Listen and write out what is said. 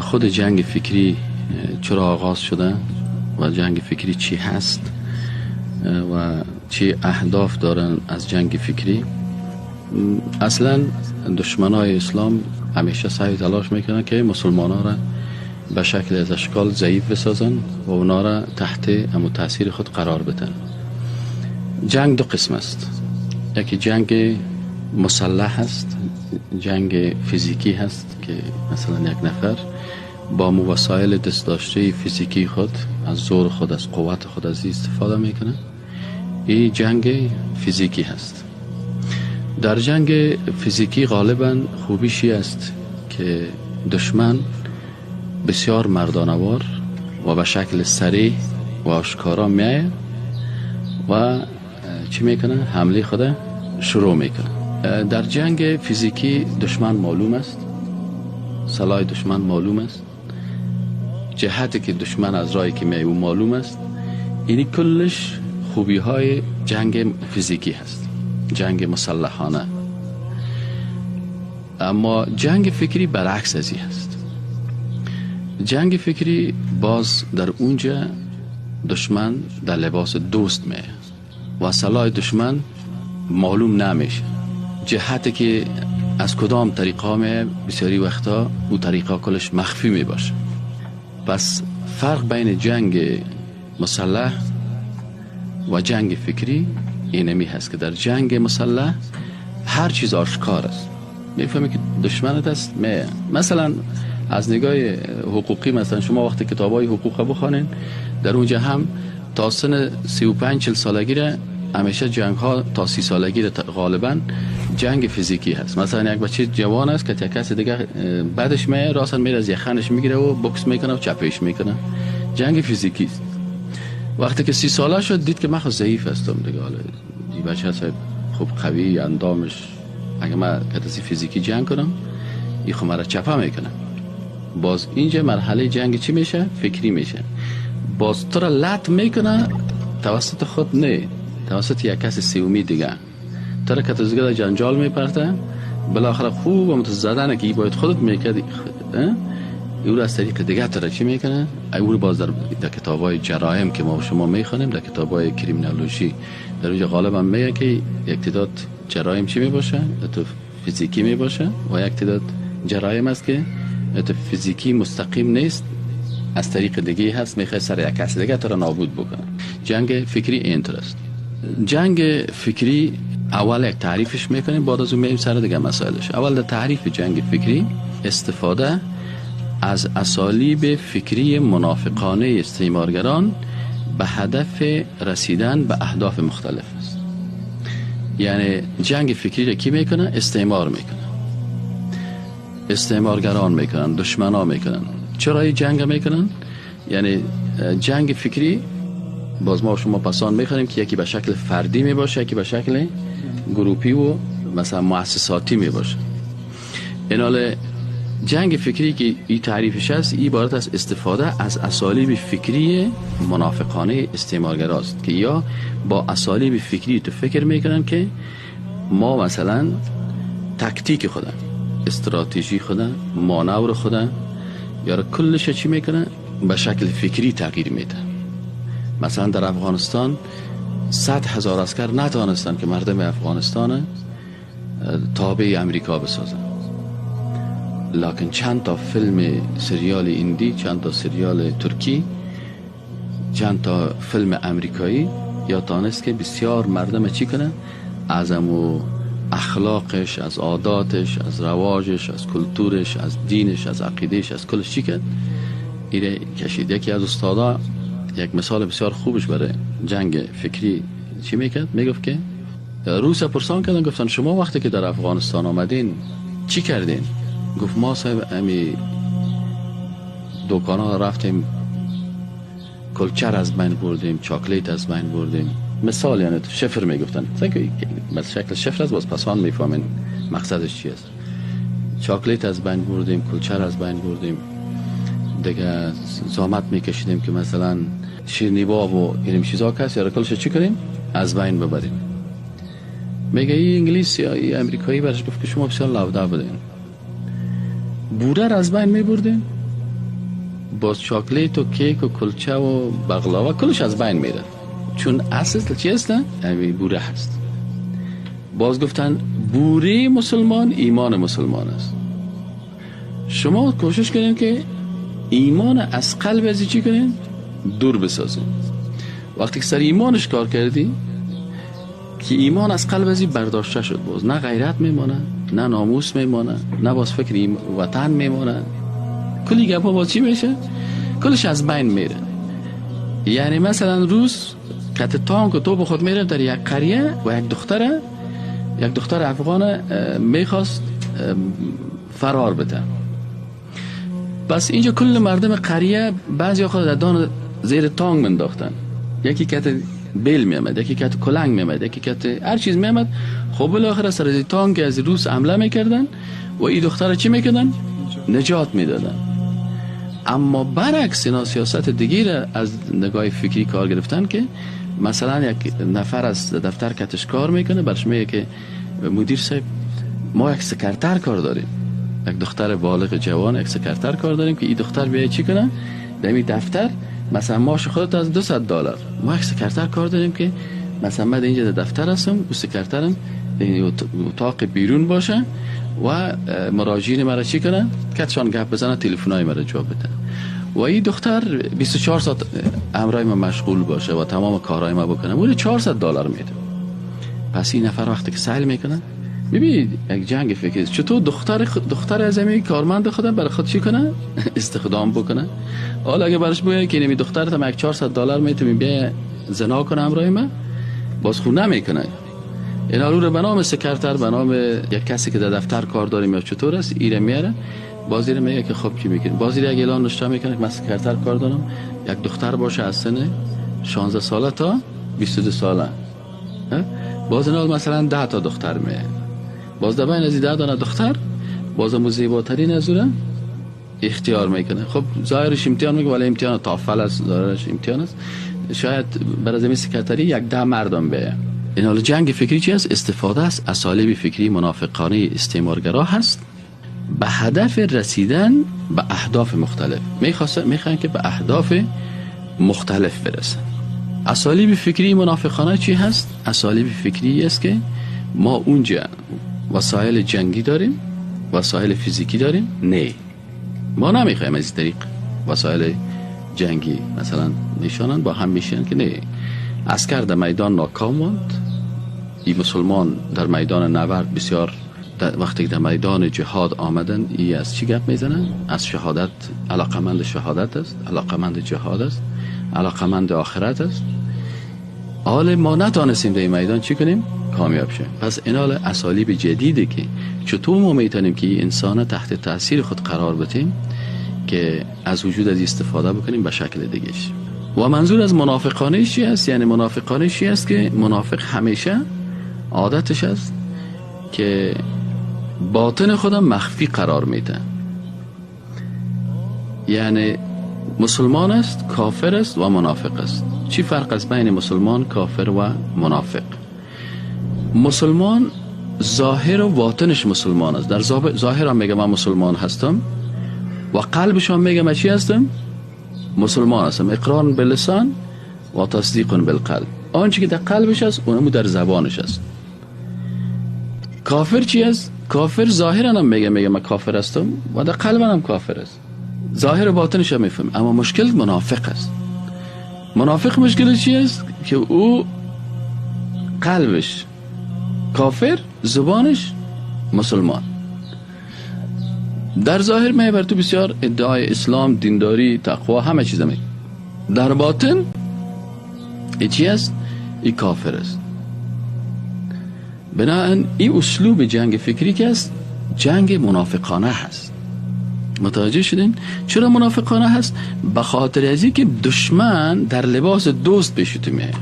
خود جنگ فکری چرا آغاز شده و جنگ فکری چی هست و چی اهداف دارن از جنگ فکری. اصلا دشمنای اسلام همیشه سعی تلاش میکنن که مسلمان ها را به شکل از اشکال ضعیف بسازن و اونا را تحت امو تاثیر خود قرار بدن. جنگ دو قسم است، یکی جنگ مسلح هست، جنگ فیزیکی هست که مثلا یک نفر با وسایل دست داشته فیزیکی خود، از زور خود، از قوت خود از استفاده میکنه. این جنگ فیزیکی هست. در جنگ فیزیکی غالبا خوبیشی است که دشمن بسیار مردانوار و به شکل سریع و آشکارا میایه و چی میکنه؟ حمله خود شروع میکنه. در جنگ فیزیکی دشمن معلوم است، سلاح دشمن معلوم است، جهتی که دشمن از راهی که میایه او معلوم است. اینی کلش خوبی های جنگ فیزیکی هست، جنگ مسلحانه. اما جنگ فکری برعکس از این هست. جنگ فکری باز در اونجا دشمن در لباس دوست میه و سلاح دشمن معلوم نمیشه، جهتی که از کدام طریقه میه بسیاری وقتا او طریقه کلش مخفی می باشه. پس فرق بین جنگ مسلح و جنگ فکری اینمی هست که در جنگ مسلح هر چیز آشکار است، میفهمی که دشمنت است. مثلا از نگاه حقوقی، مثلا شما وقتی کتابای حقوق بخوانین در اونجا هم تا سن 35-40 سالگی را همیشه جنگ ها تا 30 سالگی را غالبا جنگ فیزیکی هست. مثلا یک بچه جوان است که تا کسی دیگه بعدش میه راسن میره از یخنش میگیره و بوکس میکنه و چپش میکنه، جنگ فیزیکی است. وقتی که 30 ساله شد دید که من خود ضعیف هستم دیگه، حالا این بچه هست خوب قوی اندامش، اگه من کسی فیزیکی جنگ کنم این خود مرا چپه میکنه. باز اینجا مرحله جنگ چی میشه؟ فکری میشه. باز تو را لط میکنه توسط خود نه، توسط یک کس سومی دیگه، تو را که دیگه جنجال میپرته، بالاخره خوب هم زدنه که باید خودت میکردی، او را از طریق دیگه تو را چی میکنه؟ او را باز در کتابای جرایم که ما شما میخوانیم، در کتابای کریمینالوژی در اونجا غالبا میگه که یک تعداد جرایم چی میباشه؟ تو فیزیکی میباشه و یک تعداد جرایم است که تو فیزیکی مستقیم نیست، از طریق دیگه هست، میخواد سر یک کس دیگه تو را نابود بکنه. جنگ فکری اینطور است. جنگ فکری اول یک تعریفش میکنیم، بعد از اون میایم سر دیگه مسائلش. اول در تعریف جنگ فکری، استفاده از اسالیب فکری منافقانه استعمارگران به هدف رسیدن به اهداف مختلف است. یعنی جنگ فکری را کی میکنه؟ استعمار میکنه، استعمارگران میکنن، دشمنا میکنن. چرا این جنگ میکنن؟ یعنی جنگ فکری باز ما شما پسان میخوانیم که یکی به شکل فردی میباشه، یکی به شکل گروپی و مثلا مؤسساتی میباشه. اینال جنگ فکری که این تعریفش هست، این عبارت از استفاده از اسالیب فکری منافقانه استعمارگراست که یا با اسالیب فکری تو فکر میکنن که ما مثلا تکتیک خودن، استراتژی خودن، مانور خودن، یا کلش چی میکنه؟ به شکل فکری تغییر میده. مثلا در افغانستان 100,000 عسکر نتانستن که مردم افغانستان تابع امریکا بسازن، لکن چند تا فیلم سریال هندی، چند تا سریال ترکی، چند تا فیلم امریکایی یا تانست که بسیار مردم چی کنه؟ از امو اخلاقش، از عاداتش، از رواجش، از کلتورش، از دینش، از عقیدهش، از کلش چی کرد؟ ایره کشید. یکی از استادا یک مثال بسیار خوبش برای جنگ فکری چی میکرد؟ میگفت که روس پرسان کردن، گفتن شما وقتی که در افغانستان آمدین چی کردین؟ گفت ما صاحب امی دکان ها رفتیم، کلچر از بین بردیم، چاکلیت از بین بردیم. مثال یعنی شفر میگفتن، مثل شکل شفر است، باز پسان میفهمین مقصدش چی است. چاکلیت از بین بردیم، کلچر از بین بردیم، دیگه زحمت میکشیدیم که مثلا شیرینی باب و این چیزا کس یا کلش چی کنیم؟ از بین ببریم. میگه این انگلیس یا این امریکایی برش گفت که شما بسیار لوده بودین، بوره را از بین میبردین، باز چاکلیت و کیک و کلچه و بغلاوه کلش از بین میره، چون اصل چی هست؟ بوره هست. باز گفتن بوره مسلمان ایمان مسلمان است. شما کوشش کنین که ایمان از قلب از چی کنین؟ دور بسازین. وقتی که سر ایمانش کار کردی که ایمان از قلب ازی برداشته شد، باز نه غیرت میمانه، نه ناموس میمانه، نه باز فکر وطن میمانه، کلی گپا باز چی میشه؟ کلش از بین میره. یعنی مثلا روز کت تانک و تو خود میره در یک قریه و یک دختر افغان میخواست فرار بده. بس اینجا کل مردم قریه بعضی خود در دان زیر تانک منداختن، یکی کت بیل میامد، یکی کت کلنگ میامد، یکی کت هر چیز میامد. خب بالاخره سر از تانک از روس حمله میکردن و این دختر چی میکردن؟ نجات میدادن. اما برعکس اینا سیاست دیگه از نگاه فکری کار گرفتن که مثلا یک نفر از دفتر کتش کار میکنه، برش میگه که مدیر صاحب ما یک سکرتر کار داریم، یک دختر بالغ جوان، یک سکرتر کار داریم که این دختر بیای چی کنه در این دفتر، مثلا ماش خودت از $200، ما یک سکرتر کار داریم که مثلا من اینجا در دفتر هستم، او سکرترم در اتاق بیرون باشه و مراجعین مرا چی کنه؟ کتشان گپ بزنه، تلفن‌های مرا جواب بده و این دختر 24 ساعت امرای ما مشغول باشه و تمام کارهای ما بکنه، اون $400 میده. پس این نفر وقتی که سعی میکنه، ببینید یک جنگ فکری چطور دختر از همین کارمند خودم برای خود چی کنه؟ استخدام بکنه. حالا اگه براش بگه که اینمی دخترت هم یک $400 میتونی بیا زنا کنه همراه من، باز خو نمیکنه. اینا رو به نام سکرتر، به نام یک کسی که در دفتر کار داریم یا چطور است، ایره میاره، باز ایره میگه که خب چی میکنی؟ باز ایره یک اعلان نوشته میکنه که من سکرتر کار دارم، یک دختر باشه از سن 16 ساله تا 22 ساله. باز اینا مثلا 10 تا دختر میه، باز در بین از 10 دانه دختر باز مو زیباترین از اون اختیار میکنه. خب ظاهرش امتحان میکنه، ولی امتحان تافل است، ظاهرش امتحان است. شاید برای زمین سکرتری یک 10 مردم بیه. این حال جنگ فکری چی است؟ استفاده از اسالیب فکری منافقانه استعمارگرا هست به هدف رسیدن به اهداف مختلف. میخوان که به اهداف مختلف برسن. اسالیب فکری منافقانه چی هست؟ اسالیب فکری است که ما اونجا وسایل جنگی داریم، وسایل فیزیکی داریم، نه ما نمیخوایم از این طریق وسایل جنگی مثلا نشانن با هم میشن که نه، عسکر در میدان ناکام ماند، ای مسلمان در میدان نبرد بسیار وقتی در میدان جهاد آمدن، ای از چی گپ میزنن؟ از شهادت، علاقمند شهادت است، علاقمند جهاد است، علاقمند آخرت است. حال ما نتانستیم در این میدان چی کنیم؟ کامیاب شیم. پس این حال اسالیب جدیده که چطور ما میتونیم که این انسان تحت تاثیر خود قرار بدیم که از وجود از استفاده بکنیم به شکل دیگهش. و منظور از منافقانه چی است؟ یعنی منافقانه چی است؟ که منافق همیشه عادتش است که باطن خودم مخفی قرار میده. یعنی مسلمان است، کافر است و منافق است. چی فرق است بین مسلمان، کافر و منافق؟ مسلمان ظاهر و باطنش مسلمان است. در ظاهر هم میگه من مسلمان هستم و قلبش هم میگه من چی هستم؟ مسلمان هستم. اقرار باللسان و تصدیق بالقلب. آنچه که در قلبش است اونمو در زبانش است. کافر چی است؟ کافر ظاهرا هم میگه من کافر هستم و در قلبم هم کافر است. ظاهر و باطنش هم میفهمه. اما مشکل منافق است. منافق مشکل چی است؟ که او قلبش کافر، زبانش مسلمان. در ظاهر می بر تو بسیار ادعای اسلام، دینداری، تقوا، همه چیز می. در باطن ای چی است؟ ای کافر است. بنابراین این اسلوب جنگ فکری که است، جنگ منافقانه هست. متوجه شدین؟ چرا منافقانه هست؟ به خاطر از اینکه دشمن در لباس دوست پیش تو میاد.